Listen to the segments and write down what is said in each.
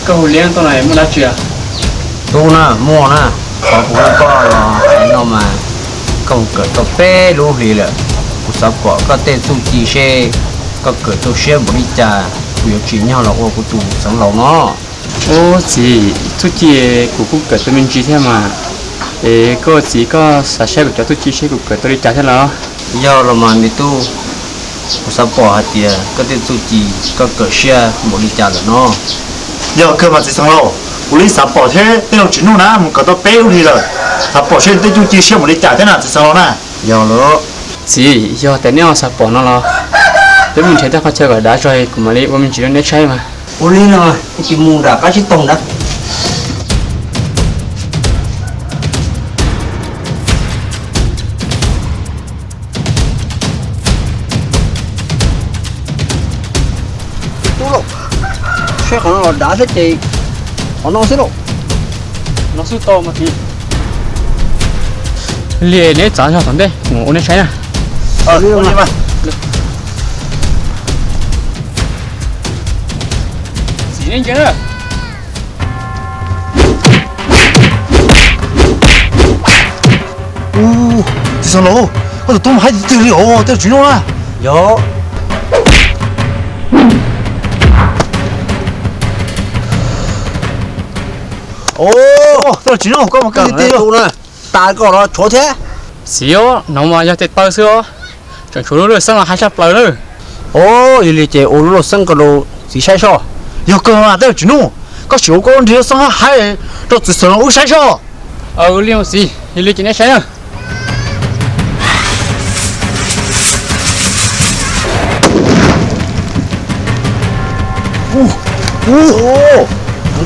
Koj hu Liab tuaj no muaj dab tsi? Tub na, muaj na, qhov kuv hu koj los hais no mas, koj mus kawm tau peb lub hlis lawm, kuv xav pom koj tej txuj ci seb koj kawm tau siab npaum li cas, kuv yuav tsim nyog los ua kuv tus xeev laus no. Ub txiv, txuj ci kuv kuj kawm tau me ntsis thiab mas, es koj txiv koj xav saib kuv cov txuj ci seb kuv kawm tau li cas thiab los? Yog los mas me tub, kuv xav pom hais tias koj tej txuj ci koj kawm siab npaum li cas lawm no. Yog kawg mas txiv xeev laus, kuv li xav pom thiab, tej laus tsis nug na mus kawm tau peb lub hlis lawm, xav pom seb tej txuj ci siab npaum li cas thiab na txiv xeev laus na. Yog los txiv, yog tias nej xav pom no los peb mus nrhiav tej qhov chaw kom dav tso kuv mam li ua me ntsis rau neb saib mas. Ua li no, tsis mus nram qab tsib taug ntawd. Tub lauj, saib qhov no los dav thiab ces qhov no xwb lauj. No xwb tau mas txiv. Li neb txav zog tom ntej mus ua neb saib na. Txiv, neb ntsia na. Ub, txiv xeev laus, koj tus tub mas haib tiag tiag li os, tej laus tsis nug na. Yog. Tej laus tsis nug, koj mas kawg tiag tiag li. Tas koj los tshuav thiab. Txiv, no mas yog tes taw xwb os, tseem tshuav lub laj xeeb los haib tshaj plaws na. Yog li ces ua lub laj xeeb ko rau txiv saib soj. Yog kawg mas tej laus tsis nug, koj sim ua koj lub nrig laj xeeb haib rau txiv xeev laus wb saib soj. Li txiv, yog li ces neb saib na.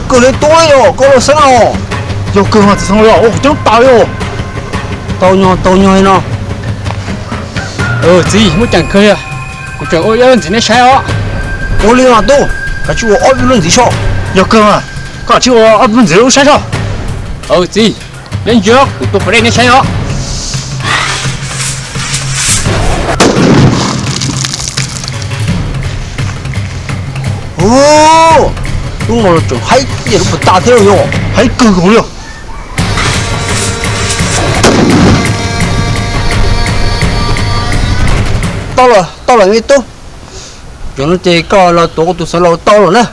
Kawg li tub, yog koj laj xeeb os. Yog kawg mas txiv xeev laus, ua kuv coob tas li os. Tau nyog, tau nyog li no. Txiv, muaj ceem kawg li, kuv tseem ua ib lub ntxiv neb saib os. Ua li mas tub, kav tsij ua ob peb lub ntxiv soj. Yog kawg mas, koj kav tsij ua ob peb lub ntxiv rau wb saib soj. Txiv, neb ntsia, kuv tua pos dej neb saib os. Lub no los tseem haib tiag lub puas tas thiab yog haib kawg nkaus li. Tau lawm, tau lawm me tub. Cov no ces koj los tuav kuv tus xeev laus tau lawm na.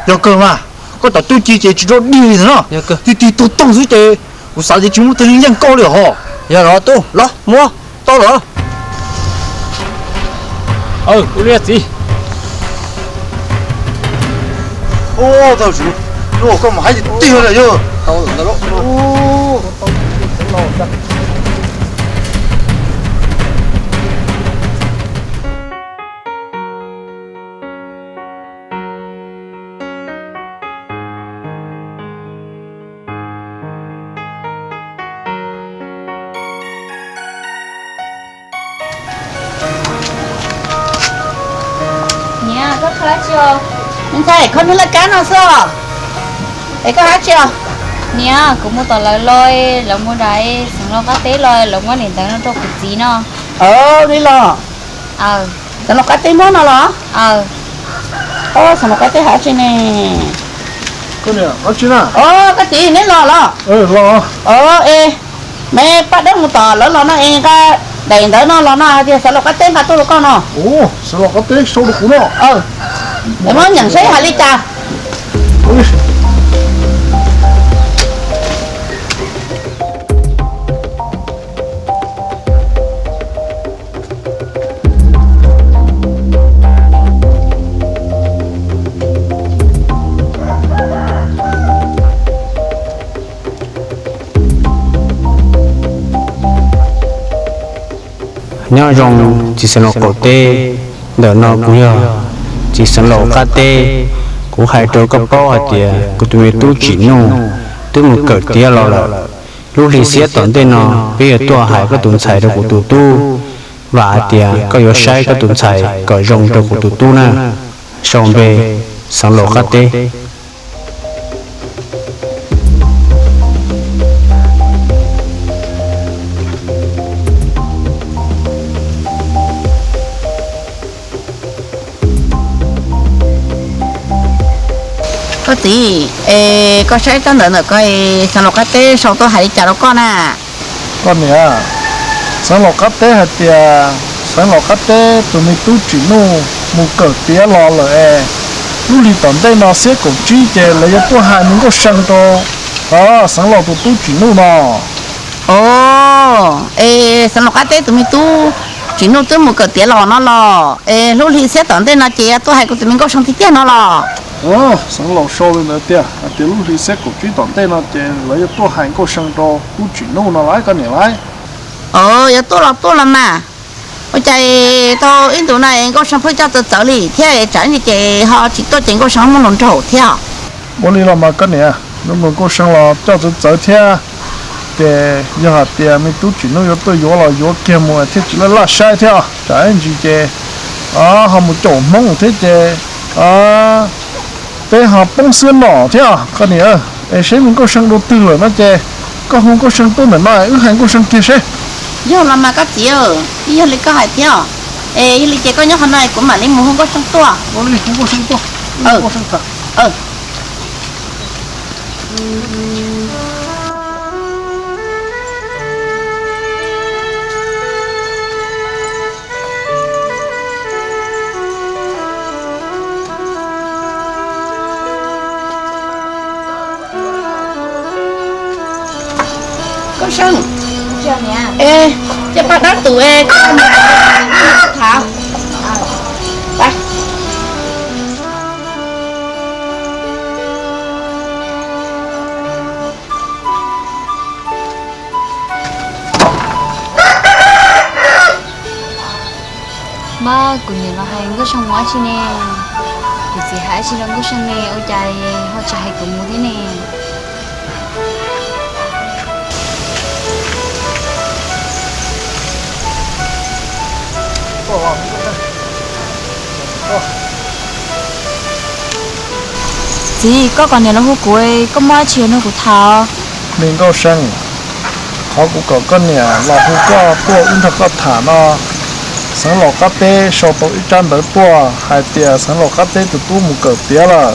Yog kawg mas, koj cov txuj ci ces tsis rau dig li ntawd no. Tig tig tug toog xwb ces kuv xav tias tsis muaj tus neeg yeej koj li hos. Yog los tub, los muab tau lawm. Ua li txiv. Koj mus haib tiag tiag li yog. Niam, koj kho dab tsi os? Me ntxhais, kho nws laj kab no xwb os. Es koj hais dab tsi os? Niam, kuv mus tom lawv los, lawv mus nram xeev laus qab teb los, lawv muab daim ntawv no rau kuv txiv no. Li los? Xeev laus qab teb muab no los? Xeev laus qab teb hais dab tsi ne? Koj txiv, neb los los? Es, me paj dab mus tom lawv los no es nqa daim ntawv no los no hais tias xeev laus qab teb nqa tuaj rau koj no. Xeev laus qab teb sau rau kuv no. Es muab nyeem saib hais li cas. Nyob zoo txiv xeev laus qaum teb, ntawm no kuv yog txiv xeev laus qab teb. Kuv hais rau koj paub hais tias kuv tus me tub Tsim Nuj twb mus kawm tiav los lawm. Lub hli xiab tom ntej no peb yuav tuaj hais koj tus ntxhais rau kuv tus tub, vam hais tias koj yuav saib koj tus ntxhais kom zoo rau kuv tus tub na. Sau npe, xeev laus qab teb. Koj txiv, es koj saib rab ntawv ntawm ko, Xeev Laus qab teb sau tuaj hais li cas rau koj na? Koj niam, Xeev Laus qab teb hais tias Xeev Laus qab teb tus me tub Tsim Nuj mus kawm tiav los lawm es lub hli tom ntej no xiab kaum tsib ces lawv yuav tuaj hais me Nkauj See rau Xeev Laus tus tub Tsim Nuj no. Os, es Xeev Laus qab teb tus me tub Tsim Nuj twb mus kawm tiav los no los, es lub hli xiab tom ntej no ces yuav tuaj hais kuv tus me Nkauj See tiag tiag no los? Xeev Laus sau li ntawd tiag, hais tias lub hli xiab kaum tsib tom ntej no ces lawv yuav tuaj hais Nkauj See rau tub Tsim Nuj no lauj koj niam lauj. Os, yuav tuaj los tuaj los mas. Ua cas tau ib ntus no es Nkauj See pheej coj txawv txawv li thiab, tsam ib ntsis ces ho tsis tuaj ces Nkauj See muaj hluas nraug thiab. Ua li los mas koj niam, hnub no Nkauj See los coj txawv txawv thiab, ces yog hais tias me tub Tsim Nuj yuav tuaj yuav los yuav kiag mus thiaj tsis laj laj saib thiab, tsam ib ntsis ces ho mus caum Hmoob thiab ces peb ho poob xwb no thiab koj niam. Es seb me Nkauj See dua twg lawm no ces koj hu Nkauj See tuaj ntawm no wb hais Nkauj See kiag seb. Yog los mas koj txiv, yog li koj hais thiab. Es yog li ces koj nyob qhov no kuv mam li mus hu Nkauj See tuaj. Nkauj See, es cia pab dawb tus es koj mus tham. Mab, kuv niam los hais Nkauj See mus dab tsi ne? Kuv txiv hais dab tsi rau Nkauj See ne, ua cas ho tsis hais kuv mus thiab ne? Txiv, koj kom niam los hu kuv, koj muaj dab tsi yuav nug kuv tham? Me Nkauj See, qhov kuv kom koj niam los hu koj tuaj wb nrog koj tham no, Xeev Laus qab teb sau tau ib tsab ntawv tuaj hais tias Xeev Laus qab teb tus tub mus kawm tiav lawm.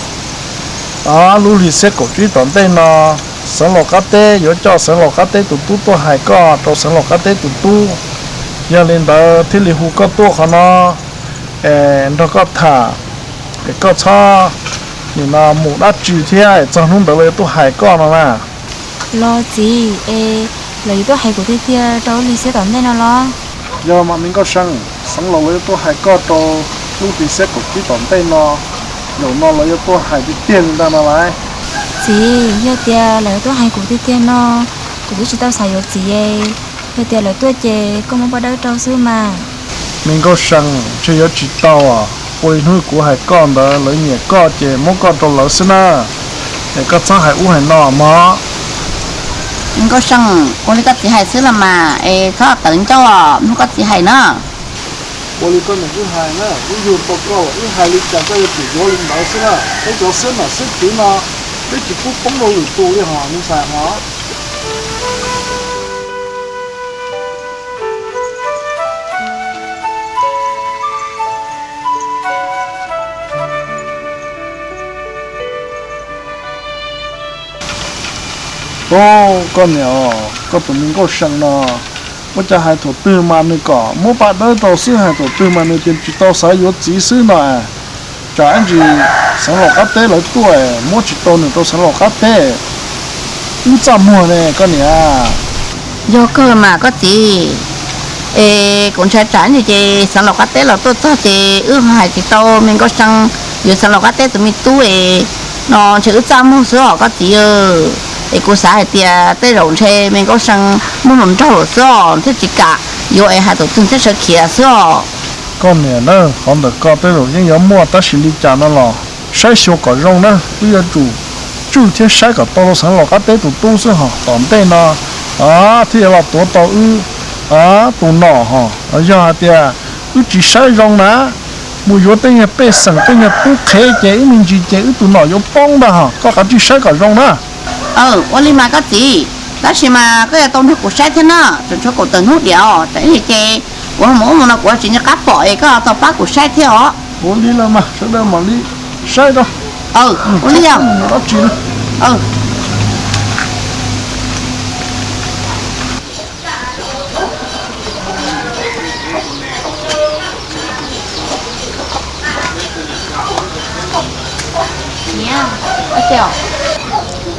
Lub hli xiab kaum tsib tom ntej no, Xeev Laus qab teb yuav coj Xeev Laus qab teb tus tub tuaj hais koj rau Xeev Laus qab teb tus tub. Yog li ntawd thiaj li hu koj tuaj qhov no es nrog koj tham, es koj txhob nim no mus dab tsi thiab es txog hnub ntawd lawv yuav tuaj hais koj no na. Los txiv, es lawv yuav tuaj hais kuv tiag tiag rau lub hli xiab tom ntej no los? Yog mas me Nkauj See, Xeev Laus lawv yuav tuaj hais koj rau lub hli xiab kaum tsib tom ntej no, zaum no lawv yuav tuaj hais tiag tiag li ntag no lauj. Txiv, yog tias lawv tuaj hais kuv tiag tiag no, kuv twb tsis tau xav yuav txiv. Yog tias lawv tuaj ces koj muab paj dawb rau xwb mas. Me Nkauj See, ntshe yuav tsis tau. Ua li hnub kuv hais koj ntawd lawv nyiam koj ces muab koj rau lawv xwb na. Es koj txhob hais ub hais no mog. Me Nkauj See, ua li koj txiv hais xwb los mas es txhob tawv ncauj os, mloog koj txiv hais na. Ua li koj niam wb hais na, wb yug tau koj los wb hais li cas koj yuav tsum yuav li ntawd xwb na. Peb cov xib nam xib txwv no, peb tsis pub poob rau lwm tus li hos me ntxhais hos. Os, koj niam os, koj tus me Nkauj See no, ua cas hais thaum twg mas nws kom muab paj dawb rau xwb, hais thaum twg mas nws tias tsis tau xav yuav txiv xwb no. Tsam ib ntsis Xeev Laus qab teb lawv tuaj muab tsis tau nws rau Xeev Laus qab teb, wb txaj muag ne koj niam. Yog kawg mas koj txiv, es kuv ntshai tsam ib ntsis ces Xeev Laus qab teb los tuaj txog ces wb ho hais tsis tau me Nkauj See yuav Xeev Laus qab teb tus me tub es no ntshe wb txaj muag xwb os koj txiv. Es kuv xav hais tias tej zaum ntshe me Nkauj See muaj hluas nraug lawm xwb os, thiaj tsis kam yuav es hais thaum twg thiaj sawv khiav xwb os. Koj niam na, qhov ntawm ko tej zaum yeej yuav muaj tab sis li cas no los saib xyuas kom zoo na, wb yuav tsum tswj thiab saib kom tau rau Xeev Laus qab teb tus tub xwb hos tom ntej no thiaj yuav los tuav tau wb tus nom hos. Yog hais tias wb tsis saib zoo na, mus yuav tej nyuag pej xeem tej nyuag tub qhev ces ib me ntsis ces wb tus nom yuav poob ntag hos, koj kav tsij saib kom zoo na. Ua li mas koj txiv, tab sis mas koj yuav tau nrog kuv saib thiab na, tseem tshuav kaum tawm hnub diam os, tsam ib ntsis ces kuv mus ub mus no kuv tsis nco qab pom es koj tau pab kuv saib thiab os. Ua li los mas sawv daws mam li saib rau. Ua li yog.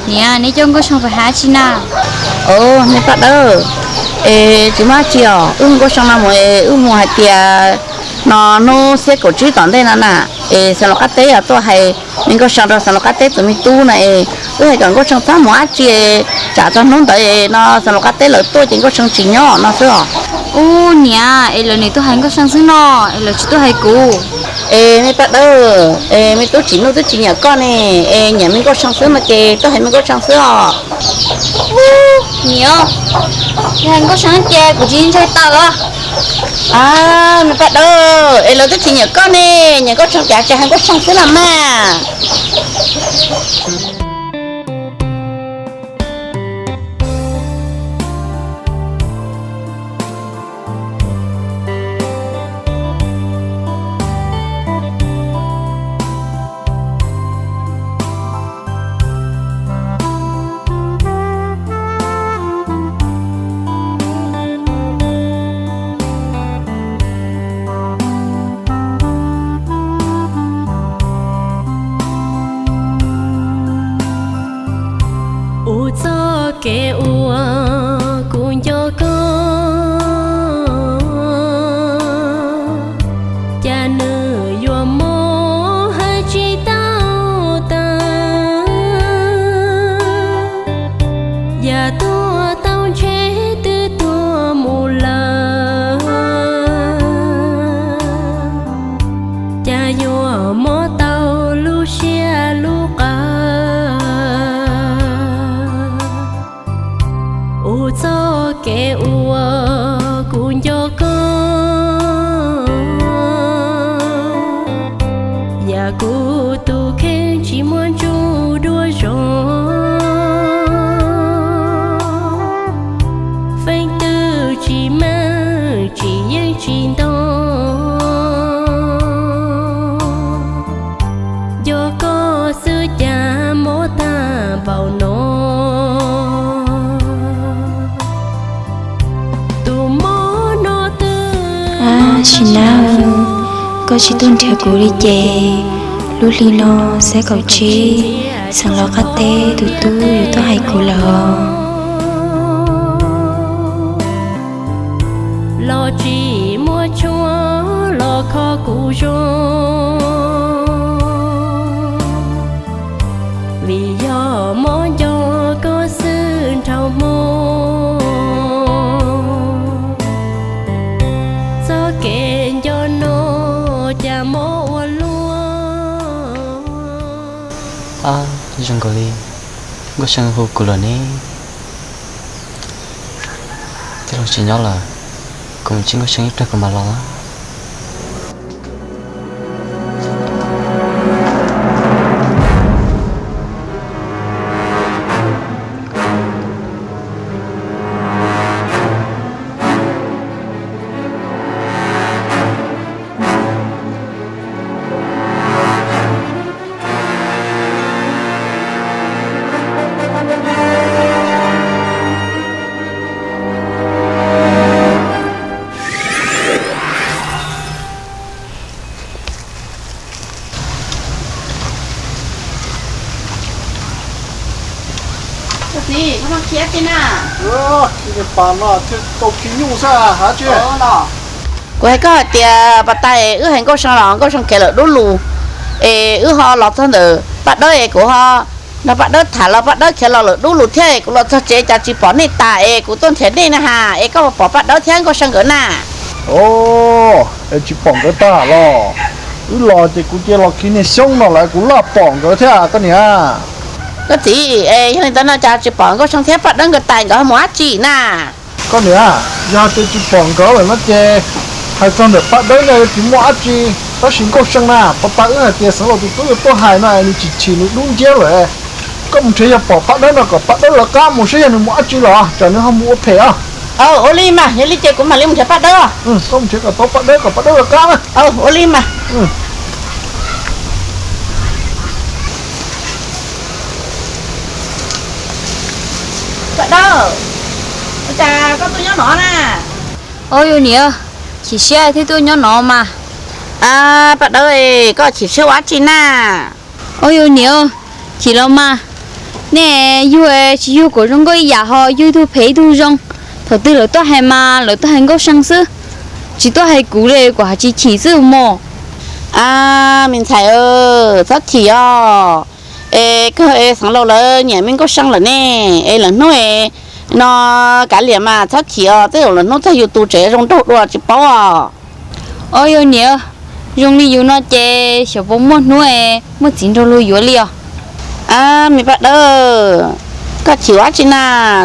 Niam, neb coj Nkauj Soo pais hab tsi na? Os, me Paj Dawb, es tsis muaj dab tsi os, wb mus Nkauj Soo no mus es wb mus hais tias no hnub xiab kaum tsib tom ntej no na, es xeev laus qab teb yog tuaj hais me Nkauj Soo rau xeev laus qab teb tus me tub na es wb hais kom Nkauj Soo txhob mus dab tsi, tsam txog hnub ntawd no xeev laus qab teb lawv tuaj ces Nkauj Soo tsis nyob no xwb os. Ub niam, es lawv nim tuaj hais Nkauj Soo xwb no, es lawv tsis tuaj hais kuv. Es me Paj Dawb, es me tub Tsim Nuj twb tsis nyiam koj ne, es nyiam me Nkauj Soo xwb no ces tuaj hais me Nkauj Soo xwb os. Ub niam, yog hais Nkauj Soo ces kuv tsis ntshai tawm os. A, me Paj Dawb, es lawv twb tsis nyiam koj ne, nyiam Nkauj Soo ces tsis hais Nkauj Soo xwb los mas. Ua txoj kev uas kuv nco koj, cas nws yuav mob hais tsis tau tas. Yam tuag tau ntshe twb tuag mus lawm, cas yuav mob tau lub siab lub qawv. Ua txoj kev uas kuv nco koj, yam kuv tus kheej tsis muaj ntsuj duab zoo. Feeb twg tsis meej tsis yeej tsis ntoo, nco koj xwb cas mob tag npaum no. Tus mob no twb sim neej, koj tsis tuaj nrhiav kuv li ces lub hli no xiab kaum tsib, xeev laus qab teb tus tub yuav tuaj hais kuv lawm os. Los tsis muaj tshuaj los kho kuv zoo, vim yog mob nco koj xwb nrhau hmo. Txoj kev nco no cas mob ua luaj. Zoo nkaus li Nkauj See hu kuv lawm ne. Tij laug tsis nyob lawm, kuv mus ntsib Nkauj See ib pliag kuv mam los. Txiv, koj noj khiav tij na. Pas no thiaj tau khi nyuj xwb hab tsi. Kuv hais koj hais tias pas tas wb hais Nkauj See los Nkauj See khiav lawm dub lug, es wb ho los txog ntawm Paj Dawb es kuv ho nrog Paj Dawb tham los Paj Dawb khiav los lawm dub lug thiab, kuv los txog tsev cas tsis pom nej tas es kuv tuaj nrhiav nej na has, es koj puas pom Paj Dawb thiab Nkauj See nkawd na? Es tsis pom nkawd tag los? Wb los ces kuv cia los khi niag xyoob no lawm kuv laj pom nkawd thiab koj niam. Koj txiv, es yog li ntawd no cas tsis pom Nkauj See thiab Paj Dawb nkawd tas nkawd ho mus dab tsi na? Koj niam, yog hais tias tsis pom nkawd lawm no ces hais txog ntawm Paj Dawb no yuav tsis muaj dab tsi, tab sis Nkauj See na, pas tas wb hais tias xeev laus tus tub yuav tuaj hais no es nws chim chim nws dub nciab lawm. Koj mus nrhiav yog pom Paj Dawb no kom Paj Dawb lawv qab mus saib yog nws mus dab tsi los tsam nws ho mus ua phem os. Ua li mas, yog li ces kuv mam li mus nrhiav Paj Dawb. Koj mus nrhiav kom tau Paj Dawb kom Paj Dawb lawv qab na. Ua li mas. Ua cas koj tuaj nyob no na? Au yus niam, chim siab thiaj tuaj nyob no mas. Paj Dawb, koj chim siab ua dab tsi na? Au yus niam, chim los mas. Nej yug tsis yug kuv zoo nkauj ib yam ho yug ib tug phem ib tug zoo. Thaum twg lawv tuaj hais mas lawv tuaj hais Nkauj See xwb, tsis tuaj hais kuv li, kuv hais tsis chim xwb mog. Me ntxhais, txhob chim os. Es kawg es xeev laus lawv nyiam me Nkauj See lawm ne, es lawv hnub es no kav liam mas txhob chim os, tej zaum lawv hnub txog yus tus tsev zoo nraug dua tsis paub os. Au yus niam, zoo li yus no ces xyov puas muaj hnub es muaj txiv nraug luag yuav li os. Me Paj Dawb, koj chim ua dab tsi na?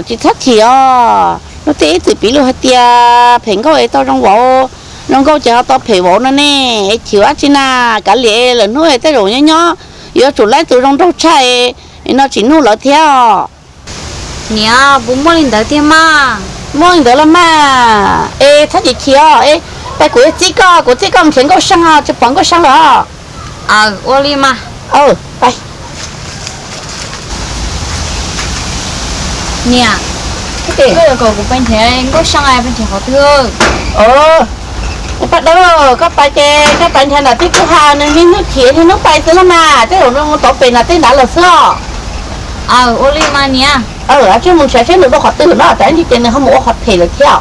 Tsis txhob chim os. Luag tej ib txwm piv lus hais tias phem nkauj es tau zoo vauv, zoo nkauj ces ho tau phem vauv no ne. Es chim ua dab tsi na? Kav liam, lawv hnub es tej zaum nyob nyob yuav tsum laib tus zoo nraug tshaj, no tsis nuj lawv thiab os. Niam, puas muaj li ntawd tiag mas? Muaj li ntawd los mas. Es txhob chim chim os. Es pais kuv txib koj, kuv txib koj mus nrhiav Nkauj See os, tsis pom Nkauj See lawm os. Aw, ua li mas. Niam, koj yuav kom kuv pais nrhiav Nkauj See, pais nrhiav qhov twg? Paj Dawb, koj pais ces koj pais nrhiav nram tej kwj ha, nws niaj hnub chim niaj hnub pais xwb los mas, tej zaum nws mus tod pem nram tej nrad lawm xwb os. Aw, ua li mas niam. Aw, cia mus nrhiav seb nws dua qhov twg no, tsam ib ntsis ces nws ho mus ua qhov phem lawm thiab.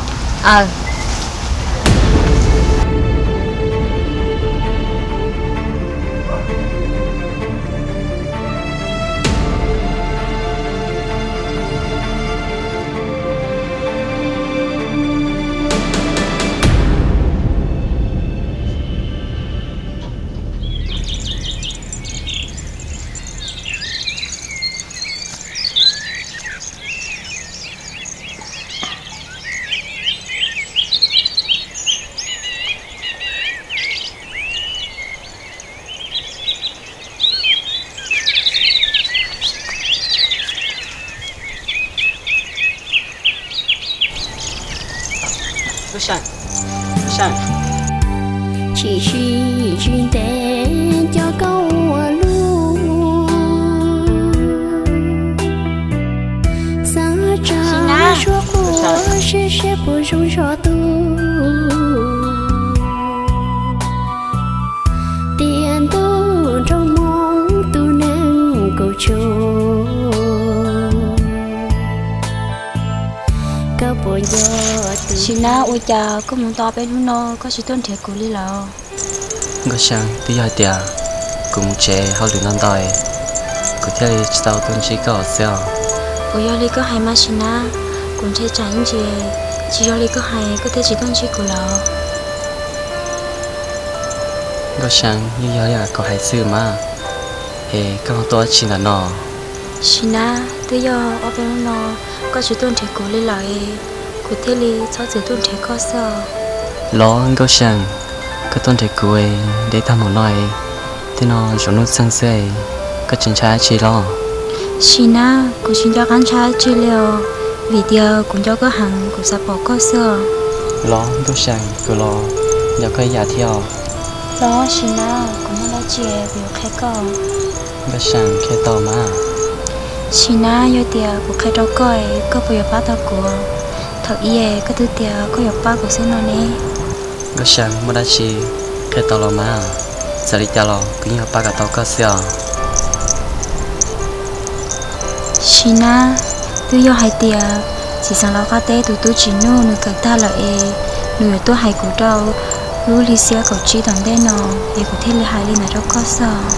Tsis sib tsis ntev coj koj ua luaj, xav tsa suab quaj siab siab puas zoo zog tu. Tiam ntuj nrog moo tus neeg kuv tshua, koj puas nco? Sim Nab, ua cas koj mus tau peb hnub no koj tsis tuaj nrhiav kuv li lawm? Nkauj See, twb yog hais tias kuv mus tsev hauj lwm ntau ntau, kuv thiaj li tsis tau tuaj ntsib koj xwb os. Puas yog li koj hais mas Sim Nab? Kuv ntshai tsam ib ntsis tsis yog li koj hais koj thiaj tsis tuaj ntsib kuv lawm. Nkauj See, yeej yog li kuv hais xwb mas, es koj ho tuaj ua dab tsi ntawm no? Sim Nab, twb yog ob peb hnub no koj tsis tuaj nrhiav kuv li lawm es kuv thiaj li txhob txwm tuaj nrhiav koj xwb os. Los Nkauj See, koj tuaj nrhiav kuv es deb tag mus no es, tej no zaum nuj txeeg xwb es koj tsis ntshai dab tsi los? Sim Nab, kuv tsis nco qab ntshai dab tsi li os, vim tias kuv nco koj heev, kuv xav pom koj xwb os. Los Nkauj See, kuv los nco koj ib yam thiab os. Los Sim Nab, kuv muaj dab tsi kuv yuav qhia koj. Nkauj See, qhia tau mas. Sim Nab, yog tias kuv qhia rau koj es koj puas yuav pab tau kuv? Thaum ub koj twb tias koj yuav pab kuv xwb no ne. Nkauj See, muaj dab tsi qhia tau los mas, txawm li cas los kuv yeej yuav pab kom tau koj xwb os. Sim Nab, twb yog hais tias txiv xeev laus qab teb tus tub Tsim Nuj nws kawm tag lawm es nws yuav tuaj hais kuv rau lub hli xiab kaum tsib tom ntej no es kuv thiaj li hais li ntawd rau koj xwb os.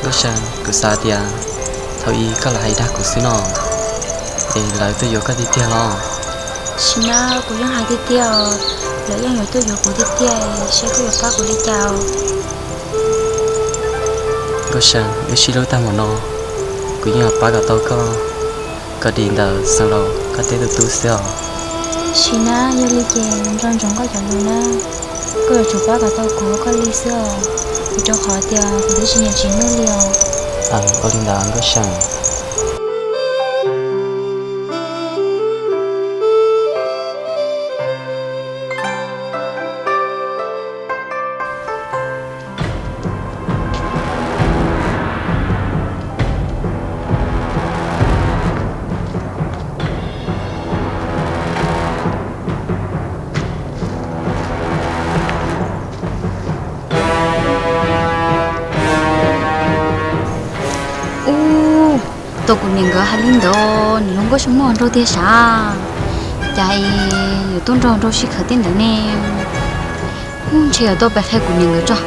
Nkauj See, kuv xav tias thaum ub koj lam hais dag kuv xwb no, es lawv twb yuav koj tiag tiag los? Sim Nab, kuv yeej hais tiag tiag os, lawv yeej yuav tuaj yuav kuv tiag tiag, seb koj yuav pab kuv li cas. Nkauj See, wb sib hlub tag mus no, kuv yeej yuav pab kom tau koj, kom dim ntawm xeev laus qab teb tus tub xwb os. Sim Nab, yog li ces nco ntsoov koj cov lus na, koj yuav tsum pab kom tau kuv ua koj li xwb os, vim rau qhov tias kuv twb tsis nyiam Tsim Nuj li os. Ua li ntawd Nkauj See. Niam nkawd hais li ntawd, niam hluas nkauj xyoo muaj nraug tiag sav. Cas yuav tuaj nrog nraug sib khawm tej ntawd ne? Ub, ntshe yuav tau pes qhia kuv niam nkawd tso.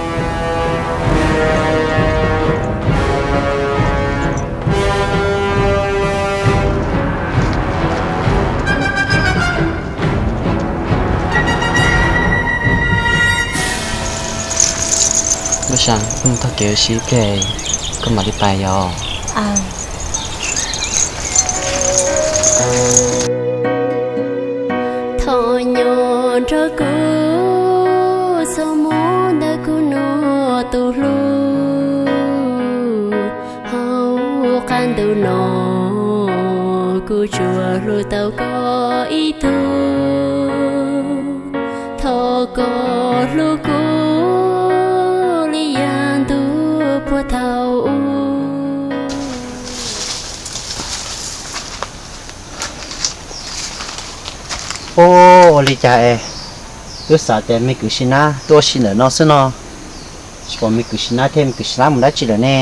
Nkauj Sa, wb mus taug kev ua si ib pliag, koj mam li pais yom. Thov nyob nrog kuv txoj hmoo ntawm kuv niam tus hlub. Hauv qab ntuj no kuv tsuas hlub tau koj ib tug. Thov koj hlub kuv li yav ntuj puag thaum ub. Ua li cas es twb xav tias me kwv Sis Nab tuaj ua si ntawm no xwb no, tsis pom me kwv Sis Nab thiab me kwv Sis Nab mus dab tsi lawm ne?